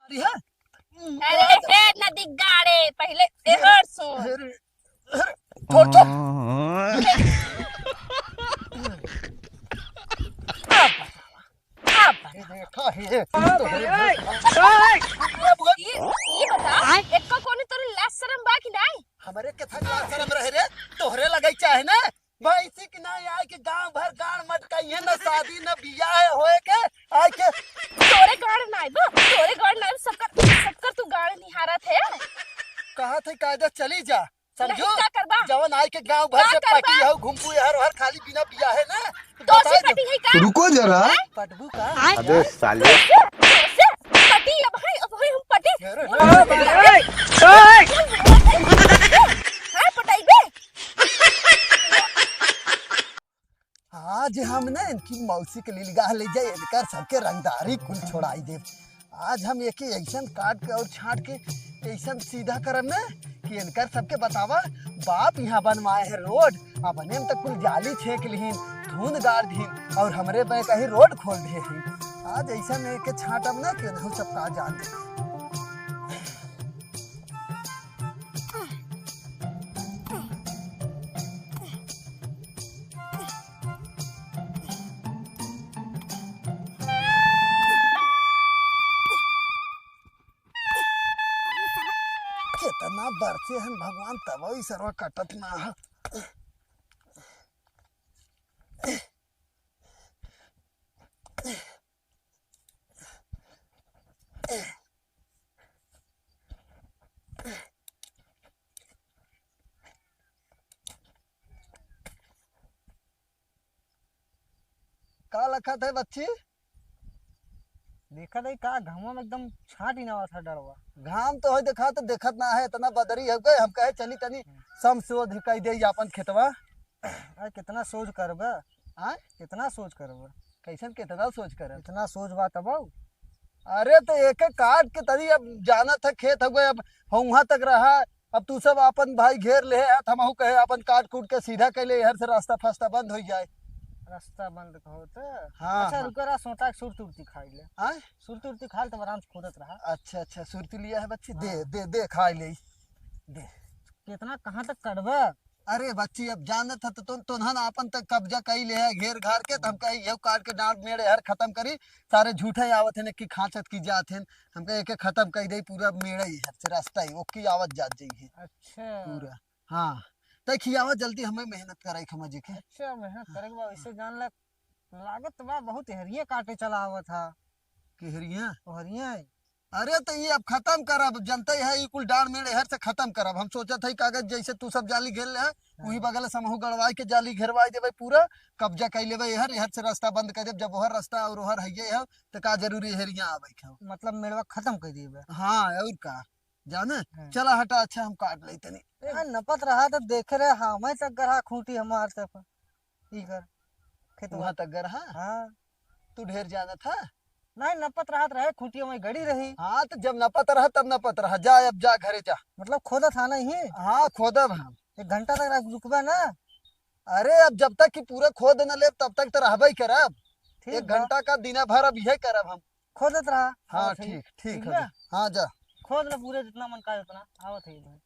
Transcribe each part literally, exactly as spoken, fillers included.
अरे हे, नदी गाड़े, पहिले एहर सुन। अरे, अरे, छोड़, छोड़। अब बतावा, अब बतावा। ये देखा है, तोहरे ई, ई बता, एक्को कोनो तोरे लाज शरम बा कि नाई? हमरे के था लाज शरम रहे रे, तोहरे लगई चाहे ना, भैंसी के नाई आए के गांव भर गाड़ मटकाई है, ना शादी ना बियाह होए के, आए के तोरे गाड़ नाई बा, तोरे गाड़ नाई, सबकर, सबकर तू गाड़ निहारत है। कहा थे कायदा चली जा, समझू? नहीं, का करबा? जवन आए के गांव भर का से करबा? पटी हो, घुमबू हर हर खाली बिना बियाह है ना, तो दोषी बताए पटी दे। है का? रुको जरा। हैं? पटबू का? आय? अबे साले। कैसे? कैसे? पटी, अब है, अब है, हम पटी। अरे, हम पटी। अरे, अरे, अरे। हैं, पटाई बे? आज हम ना इनकी मौसी के लिलगाह ले जाए, इनकर सबके रंगदारी कुल छोड़ाई देब। आज हम एके ऐसन काट के और छाट के ऐसन सीधा करब ना कि इनकर सबके बतावा, बाप यहाँ बनवाए है रोड, अपने में तो कुल जाली छेक लिहिन, धुंध गाड़ दिहिन और हमरे में कहीं रोड खोल दिए हैं। आज ऐसन एके छाटब ना कि उन्हें सबका जान दे। केतना बरसे हन भगवान, तबो ई सरवा कटत ना ह। का लखत है बच्ची? देखत है का घामवा में एकदम छाँट ही ना आवत है डरवा। घाम तो है देखा तो देखत ना है, इतना बदरी हो गए, हम कहे चली तनी हम्म। सम सोध कई दे आपन खेतवा। अरे कितना सोध करबा? आय? कितना सोध करबा? कैसन कितना सोध करब? इतना सोध बा तब। अरे तो एक एक काट के तनी अब जानत है खेत हो गए, अब हुआ तक रहा, अब तू सब आपन भाई घेर ले है, हमहू कहे आपन काट कूट के सीधा कर ले, हर से रास्ता फास्ता बंद हो जाए। रास्ता बंद कहो तो। हाँ, अच्छा, हाँ। रुको, रहा सोटा के सुरती उरती खाई ले। हाँ? सुरती उरती खा ले, तब आराम से खोदत रहा। अच्छा, अच्छा, सुरती लिया है बच्ची, दे, हाँ। दे, दे, खाई ले, दे। कितना, कहाँ तक कटबा? अरे बच्ची, अब जानत है तो तुम, तुन्हन आपन तक कब्जा कई ले है घेर घार के, तो हम कहे यहू काट के डांट मेड़े हर खत्म करी, सारे झूठे आवत हैं कि खांचत की जात हैं, हम कहे एके खत्म कई दे पूरा मेड़ा ही हर से रास्ता ही, ओकी आवत जात जाई है। अच्छा। पूरा। हाँ, तय खियावा जल्दी, हमें मेहनत कराई खमा जी के। अच्छा, मेहनत करे के बा, वैसे जान ला, लागत बा बहुत हेरिया काटे चला आवत हा। कि हेरिया? ओ हेरिया है। अरे तो ये अब खत्म करब, जनते है, ये कुल डांड मेड़ एहर से खत्म करब। हम सोचत है कागज जैसे तू सब जाली घेर ले है, हाँ। वही बगल से हमहू गड़वाई के जाली घेरवाई देबे पूरा, कब्जा कर लेबे एहर, एहर से रास्ता बंद कर देब। जब ओहर रास्ता और ओहर हइये है, तो का जरूरी हेरिया आवे के हो? मतलब मेड़वा खत्म कर देबे। हाँ, और का? जाने? हाँ। चला हटा, अच्छा हम काट ले तनी। ए, हाँ, नपत रहा तो देखे रहे, हाँ, मैं तक गढ़ा खूंटी हमार से अपन। ई कर, खेतवा। वहाँ तक गढ़ा? हाँ। तू ढेर जानत हा? नहीं, नपत रहत रहे, खूंटी हमारी गड़ी रही। हाँ, तो जब नपत रहा, तब नपत रहा। जा, अब जा, घरे जा। मतलब खोदत हा नहीं? हाँ, खोदब हम। एक घंटा तक रह-, रुकबा ना? अरे, अब जब तक कि पूरा खोद न लेब, तब तक तो रहबे ही करब। ठीक एक बा। घंटा का दिना भर अब यही करब हम। खोदत रहा। हाँ, आवत है। ठीक, ठीक ठीक है। बा? हाँ, जा। खोद ले पूरे जितना मन का उतना। आवत है इधर।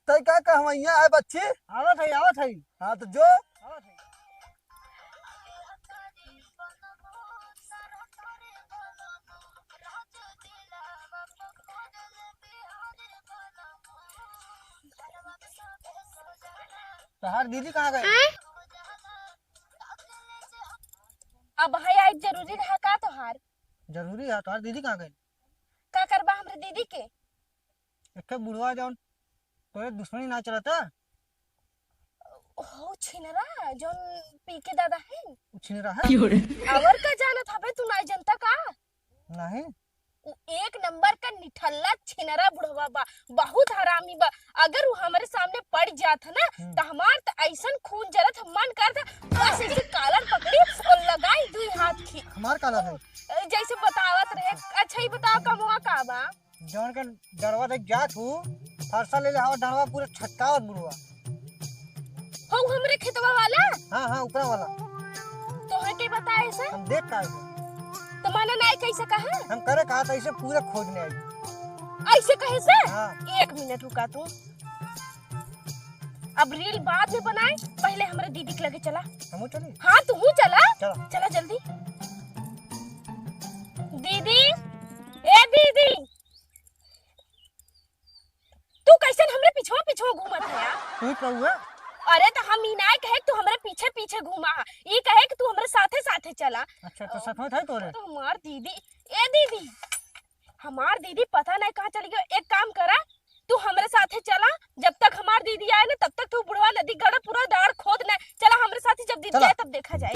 तै का कहवैया है बच्ची? आवत है, आवत है। हाँ, तो जो। आवत है। तोहार दीदी कहाँ गए? आय? अब भाई आज जरूरी रहा का तोहार? जरूरी है, तोहार दीदी कहाँ गए? का करबा हमरे दीदी के? एक बुढ़वा जौन तोरे दुश्मनी ना चलता। हो छिनरा, जौन पी के दादा है। उ छिनरा है? और का जानत हबे तू, ना जनता का? नहीं। उ एक नंबर का निठल्ला छिनरा बुढ़वा बा, बहुत हरामी बा। अगर उ हमरे सामने पड़ जात है ना, हम्म। तो हमार तो ऐसन खून जरत है, मन करत है बस इसे कालर पकड़ी और लगाई दुई हाथ खी। हमार कालर है? जैसे बतावत रहे। अच्छा, ये बताओ, कमवा का बा? जौन के डरवा देख जात हूँ, फरसा ले ले हवा डरवा पूरा छटकावत बुढ़वा। हो हमरे खेतवा वाला? हाँ, हाँ, ऊपरा वाला। तोहे के बताए से? हम देख का आए। तो माना नाई कैसे कहा? हम करे कहा था, इसे पूरा खोदने आई। ऐसे कहे से? हाँ। एक मिनट रुका तू, अब रील बाद में बनाए, पहले हमरे दीदी के लगे चला। हमहू चली? हाँ, तू चला। चला। चला जल्दी। दीदी, ए दीदी, तू कैसन हमरे पिछवा पिछवा घूमत है यार? तू कहुआ? अरे तो हम ई नाय कहे कि तू हमरे पीछे पीछे घूमा है, ई कहे कि तू हमरे साथे साथे चला। अच्छा, तो सफा था तोरे? तो हमार दीदी, ए दीदी, हमार दीदी पता नहीं कहाँ चली गई। एक काम करा, तू हमरे साथे चला, जब तक हमार दीदी आए ना तब तक तू बुढ़वा नदी गड़ा पूरा दाढ़ खोद ना। चला हमरे साथे, जब दीदी चला। आए तब देखा जाए।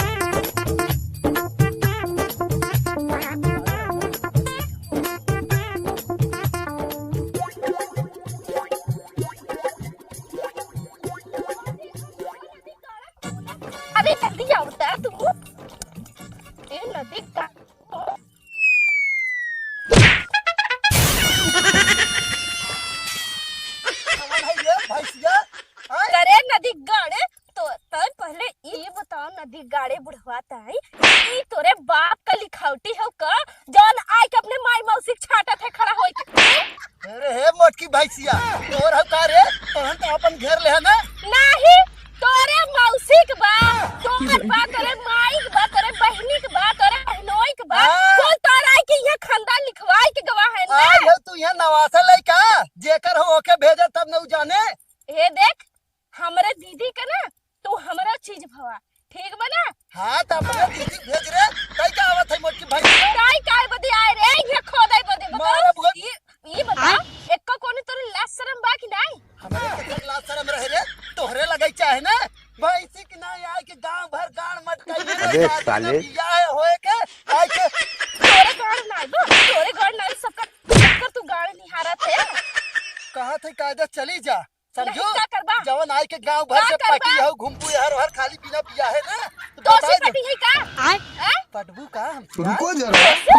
अरे जल्दी आओ उतार तू। ए नदी का कौन है ये भैंसिया? आय? करे नदी गाड़े तो तय पहले ये बताओ नदी गाड़े बुढ़वा ताई, ई तोरे बाप का लिखावटी हो का, जौन आय के अपने माई मौसी के छाटत है खड़ा होई के? अरे हे मोटकी भैंसिया, तोर हो का रे? तोहन तो अपन घेर ले है ना? नाही, तोरे मौसी के बा, तोर बा, तोरे माई के बा, तोरे बहिनी के बा, तोरे बहनोई के बा। हाँ। कौन तोर आय के यहाँ खानदान लिखवाई के गवाह है ना? आ, यो तू यहाँ नवासा लइका, जेकर हो ओके भेजे तब न उ जाने। हे देख, हमरे दीदी के ना, तू हमरो चीज भवा, ठीक बा ना? हाँ, त अपने दीदी भेज रे, तई का आवत है मोटकी भाई? तई काय बदे आए रे, ये खोदाई बदे बता। मारा बुआ। ये, ये बता, आय? एक्का कोनी तोरे लाज शरम बा कि नाई? हमरे के लाज शरम रहे रे, तोहरे लगई चाहे ना? भैंसी के नाई आए के गांव भर गाड़ मटकाई। अबे साले। बियाह होए के, आए के। तोरे गाड़ नाई बा, तोरे गाड़ नाई, सबका, सबका तू गाड़ निहारत है। कहा थे कायदा चली जा। समझू? नहीं, का करबा? जवन आए के गांव भर का से करबा? पटी हौ, घुमपू हर हर खाली पीना पिया है ना? तो तो से बताए दे। पटी है का? आय? हैं? पटबू का हम रुको जरा। से,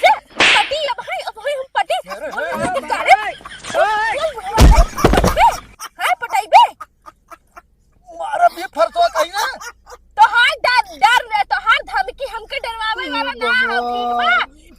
से पटी अब है, अब है हम पटी। अरे, अरे, अरे, अरे, अरे। हैं, पटाइबे? मारा भी फरसो कहीं ना। तोहार डर, डर रे, तोहार धमकी हमके डरवावे वाला ना हो, ठीक बा?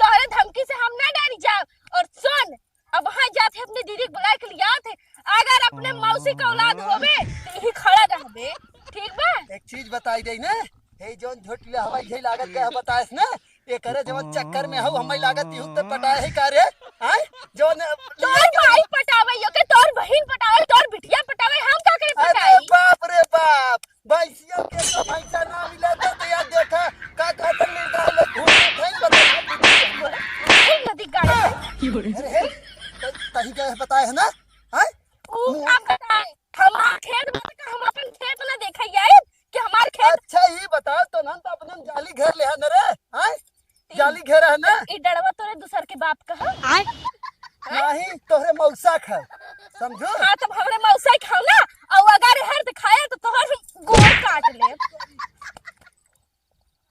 तोहरे धमकी से हम ना डर जाओ। और सुन, अब हाँ जात है अपने दीदी के बुलाए के लियात है। अगर अपने मौसी का औलाद होबे, तो यही खड़ा रहबे, ठीक बा? एक चीज बताई दे ना, हे जौन झोटले हवाई झे लागत के बताएस ना, एकरे जवन चक्कर में हऊ, हमें लागत यहू ते पटाए है का रे? आय? जौन तोर माई पटावे, यो के तोर बहिन पटावे, तोर बिटिया पटावे, हम का करे अरे पटाई? बाप रे बाप, भैंसिया के तो भैंसा ना मिला तो, तो यार देखा, का कहते निर्दाल लोग घूमत हैं, बता। ए, नदी गाड़े। अरे हे, त-, तही गए बताए है ना? हैं? ऊ का बताए? हमार खेत में तो हम अपन खेत ना देखा यार, कि हमार खेत अच्छा, ई बताओ तो ना, तो अपने जाली घेर ले है न रे, हैं? जाली घेरा है ना? ई डड़वा तोरे दूसर के बाप का है? आय? नहीं, तोहरे मौसा का है, समझू? हाँ, तब हमरे मौसा का है ना, और अगर हर दिखाया तो तोहर हम गोड़ काट ले।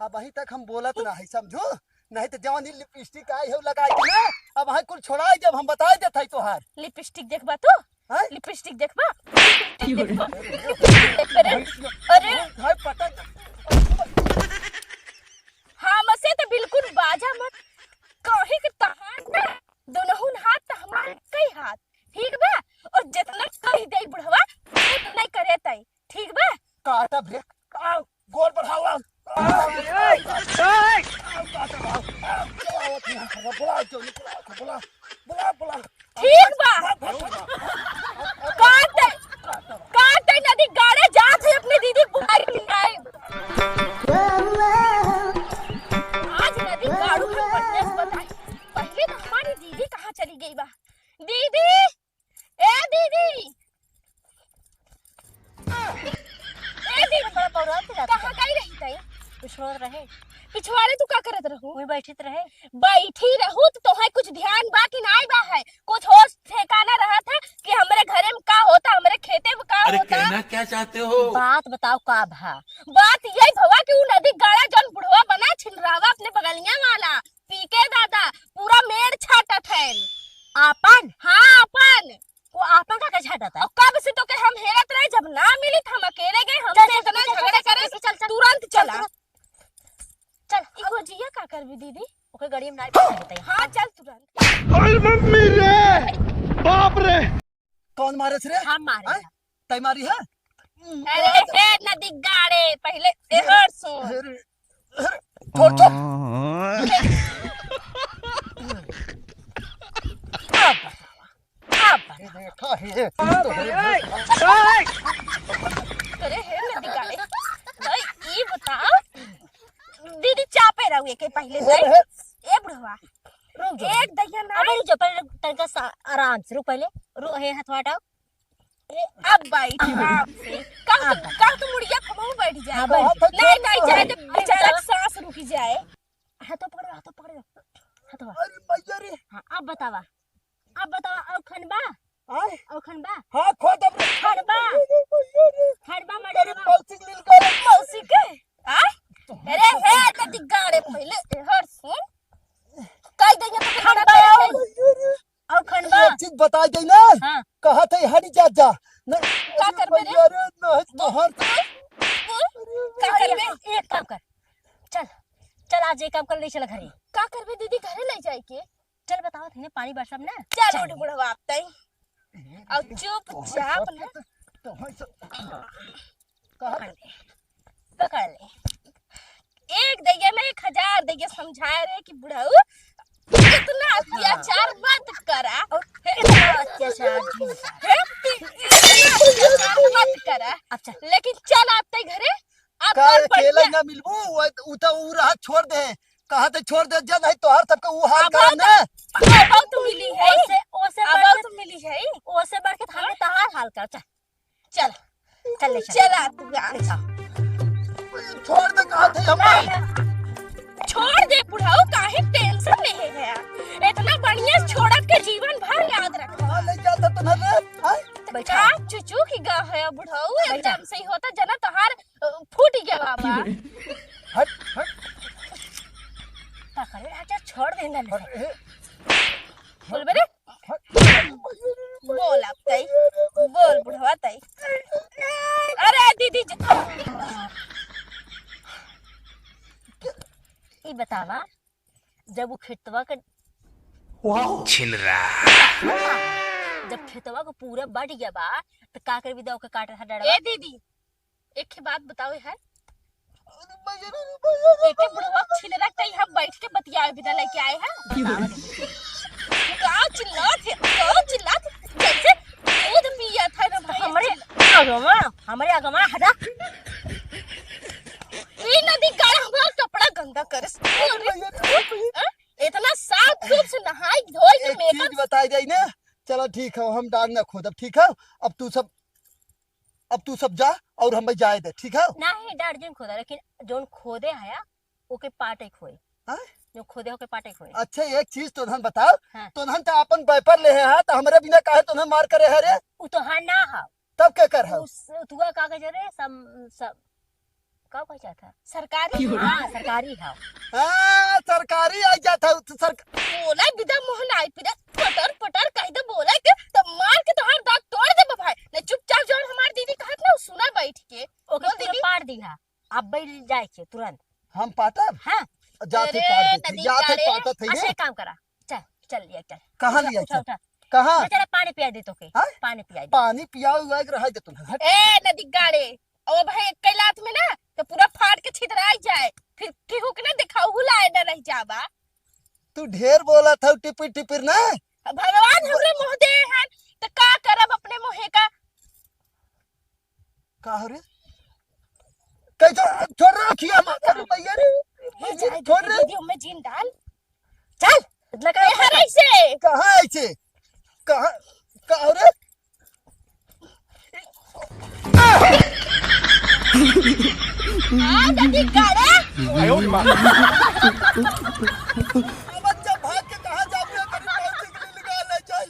अब अभी तक हम बोलत ना है, समझू? नहीं तो जवन ही लिपस्टिक आई है, लगा के ना, अब हाँ कुल छोड़ा, जब हम बताए देत है तोहार। लिपस्टिक देखबा तू? हैं? लिपस्टिक देखबा? लिपस्टिक देखबा? लिपस्टिक देखबे रे? अरे! हाय, पटक। हमसे तो बिल्कुल बाजा मत। कहीं के तहार ना, दोनों हाथ तो हमारे कई हाथ, ठीक बा? और जितना कह दे बुढ़वा, उतना ही करे तई, ठीक बा? काटा ब्रेक, आओ, गोल बढ़ाओ, आओ। आओ, काटा, आओ, आओ, बुलाओ, बुलाओ, बुलाओ, बुलाओ। ठीक बा। काट दे, काट दे, नदी गाड़े जात है अपने दीदी बुलाई के लिए आए। आज नदी गाड़ू के परदेस बताई। पहले तो हमारी दीदी कहाँ चली गई बा? दीदी, ए दीदी, ए दीदी, बड़ा बौरात रहत कहाँ है। गई रही तई? पिछवाड़ रहे। पिछवाड़े तू का करत रहू? वही बैठित रहे। बैठी रहू तो तोहे कुछ ध्यान बा कि नाई बा है? कुछ होश ठिकाना रहत है कि हमरे घरे में का होता, हमरे खेते में का अरे होता? कहना क्या चाहते हो? बात बताओ का भा? बात यही भवा कि उ नदी गाड़ा जौन बुढ़वा बना छिनरावा अपने बगलिया वाला, पी के दादा, पूरा मेड़ छाटत है। आपन? हाँ, आपन। वो आपन का, का छाटत है? और कब से तो के हम हेरत रहे, जब ना मिली तो हम अकेले गए, हमसे चल, चल, इतना चल, चल, झगड़ा चल, करे, चल, चल, चल। तुरंत चल, चला। तुरंत। चल। ई गोजिया का करबी दीदी? ओके गड़ी में ना पहुंचते हैं। हाँ, चल तुरंत। अरे मम्मी रे, बाप रे। कौन मारे रे? हम मारे हैं। तै मारी है? अरे हे नदी गाड़े, पहले एहर सुन। अरे, अरे, छोड़, छोड़। अब बतावा, अब बतावा। देखा है, अरे हे नदी गाड़े, भाई, ई बताओ, दीदी चापे रहुए के पहले, भाई। ए बुढ़वा, रुक जा। एक दहिया ना। अबे रुक जा, पहले तनका सा, आराम से रुक, पहले रो, हे हाथ हटाओ। ए, अब बैठ आराम से। कह तू, कह तू मुड़िया खमऊ बैठ जाए। हाँ, बैठ। नहीं, नहीं, जाए जब बेचारा के सांस रुक जाए। हाथों पकड़ो, हाथों पकड़ो। हाथों। अरे भैया रे। हाँ, अब बतावा। अब बतावा, और खनबा? आय? और खनबा? हाँ, खो दे। खनबा? अरे भैया रे। खनबा अरे मडरवा। मौसी के लील का रे। मौसी के? आय? अरे हे, तो दिगाड़े पहले, ए, हर सुन। कह दे, ये तो खनबा खनबा है। और खनबा? एक चीज बता दे ना। हाँ। कहा थे हट जा, जा। नहीं, का अरे करबे रे? भैया रे, नहीं, तोहर का करबे? एक काम कर, चल, चल आज एक काम कर, ले चल घरे। का करबे दीदी, घरे ले जाए के? चल बताओ, तने पानी बरसब ना। चल चल। उठ बुढ़वा, आप तई। और चुपचाप ना। तो, तो, तो, कहा पकड़ ले, पकड़ ले। एक दैया ना एक हजार दैया समझाए रहे कि बुढ़ऊ इतना अत्याचार मत करा। और इतना अत्याचार झेल। हैं? इतना अत्याचार मत करा। अच्छा। लेकिन चल आते घरे, अब का बार अकेला बढ़िया। ना मिलबू, वो उ तो उ रहा छोड़ दे, कहा थे छोड़ दे, जा नहीं तोहर सबके उ हाल अब करब बहुत, ना। अब बहुत मिली है। ओसे, ओसे अब बढ़ बहुत के, मिली है। ओसे बढ़ के तो हमें तहार हाल कर, चल। चल, चल ले चल। चला तू आ। ले चल। छोड़ दे, कहा थे हम। छोड़ दे बुढ़ऊ, काहे टेंशन ले है? इतना बढ़िया छोड़ब के जीवन भर याद रख। कहाँ ले जाता तुम्हें रे? हाँ? बैठा। का चुचू की गा है बुढ़ऊ, बैठा। एकदम से ही होता जना तोहार, अ, फूट गया बाबा। हट, हट। का करे राजा, छोड़ दे ना। हट, ए। बोल बे रे। बोल अब तई, बोल बुढ़वा तई। अरे दीदी जी, ई बतावा, जब वो खेतवा के छिनरा। जब खेतवा को पूरा बट गया बा, तो का करबी? दव के काट रहा डरवा। ए दीदी, एक ठे बात बताओ है। अरे भैया रे, भैया रे, एके बुढ़वा छिनरा कहीं हम बैठ के बतियाए बिना लेके आए हैं। का चिल्लात है, का चिल्लात है? जैसे दूध पिया था ना भाई। हमरे आगवा, हमरे आगवा हटा। ई नदी गाड़ हमार कपड़ा गंदा करस। अरे भैया रे, भैया। हाँ? इतना साफ सूफ से नहाई धोई के एक चीज makeup बताई जाई ना, चलो ठीक है, हम डांग ना खोदब, ठीक है? अब तू सब अब तू सब जा और हमें जाए दे, ठीक है? नाही, डार जिन खोदा, लेकिन जोन खोदे हया, ओके पाटे खोए। हाँ? जो खोदे ओके पाटे खोए। अच्छा, एक चीज तोहन बताओ, हाँ। तोहन तो अपन व्यापार ले है, हाँ, तो हमरे बिना काहे तोहन मार करे है रे? उ तो हाँ ना हा। तब के कर है? उस, तुआ का कहे रे, सम, सम, का कहे चाहता? सरकारी? हाँ, सरकारी हा। हाँ, सरकारी आई जात है, उ तो सरक- बोला बिदा मोहन आई पिरा, पटर पटर कह दे बोला के, तब मार के तोहार दांत तोड़ देबे भाई। नहीं चुपचाप जौन हमार दीदी कहत ना, उ सुना बैठ के। ओके, बोल पूरा दीदी। पाड़ दिहा, अब बैठ जाए के तुरंत। हम पाटब? हाँ। जाते अरे, पाट देते, नदी जाते काले। पाटत है अच्छा, ये। एक काम करा, चल, चल लिया, चल। कहाँ उठा, लिया उठा, चल? उठा। कहाँ? मैं चला पानी पिया दे तोके। हाँ? पानी पिया दे। पानी पिया हुआ के रहा दे तुम। हट। ए, नदी गाड़े, अब भाई एक कैलात में ना, तो पूरा फाट के छितराई जाए, फिर केहू के ना दिखाऊ हुलाए ना रह जाबा। तू ढेर बोला था, टिपिर टिपिर ना। भगवान हमरे मुँह दे हैं, तो का करब अपने मुँहे का? का हो रे? कैसे छोड़ रहा खिया माता रे भैया रे? ए, जाए दे, छोड़ रे। दीदी, हमें जीन डाल। चल, लगा ए, हर ऐसे। कहाँ ऐसे? कहाँ, कहाँ हो रे? आ, दादी, गाड़े। आयो रे माँ। अब जब भाग के कहाँ जाबे, तेरी मौसी के लिए लगा ले जाए।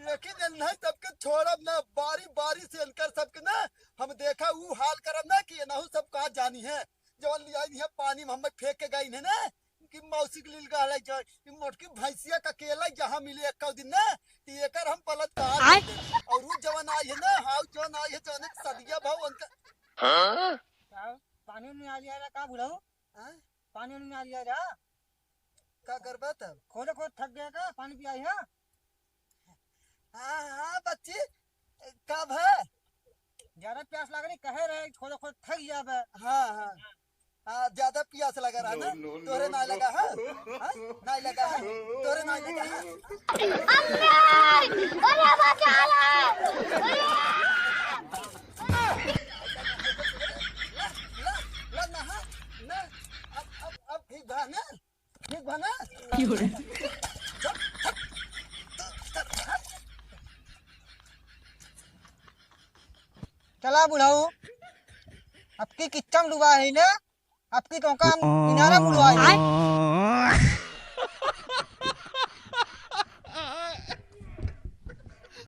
लेकिन ये नहीं सबके छोड़ब ना, बारी बारी से इनकर सबके ना हम देखा ऊ हाल करब ना कि एनहू सब का जानी है। जवन लियाई है पानी में हमें फेंक के गई है ना कि मौसी के लील गहले जो ई मोटकी भैंसिया का केला जहाँ मिले एक दिन ना कि एकर हम बलात्कार आय। कर देब। और ऊ जवन आई है ना, हाउ जवन आई है, जवन एक सदिया भाव उनका हाँ? का पानी में आ लिया रे का बुढ़ऊ? हाँ? पानी में आ लिया रे? का करबे? बच्ची, का भा? ज्यादा प्यास लागे नहीं, कहे रहे, खोदे खोदे थक जाबे। हाँ, हाँ। हाँ, ज्यादा प्यास लगा रहा ना? No, no, तोरे no, ना no। लगा, हाँ? हाँ? ना लगा, हाँ? तोरे ना लगा, हाँ? अरे, अरे, बचा ले। ला, ला, ला ना, हाँ? ना, अब, अब, अब ठीक बा ना? ठीक बा ना? चला बुढ़ऊ, अब की किच्चम डुबा है ना, अब की तोका हम किनारा बुलवा है।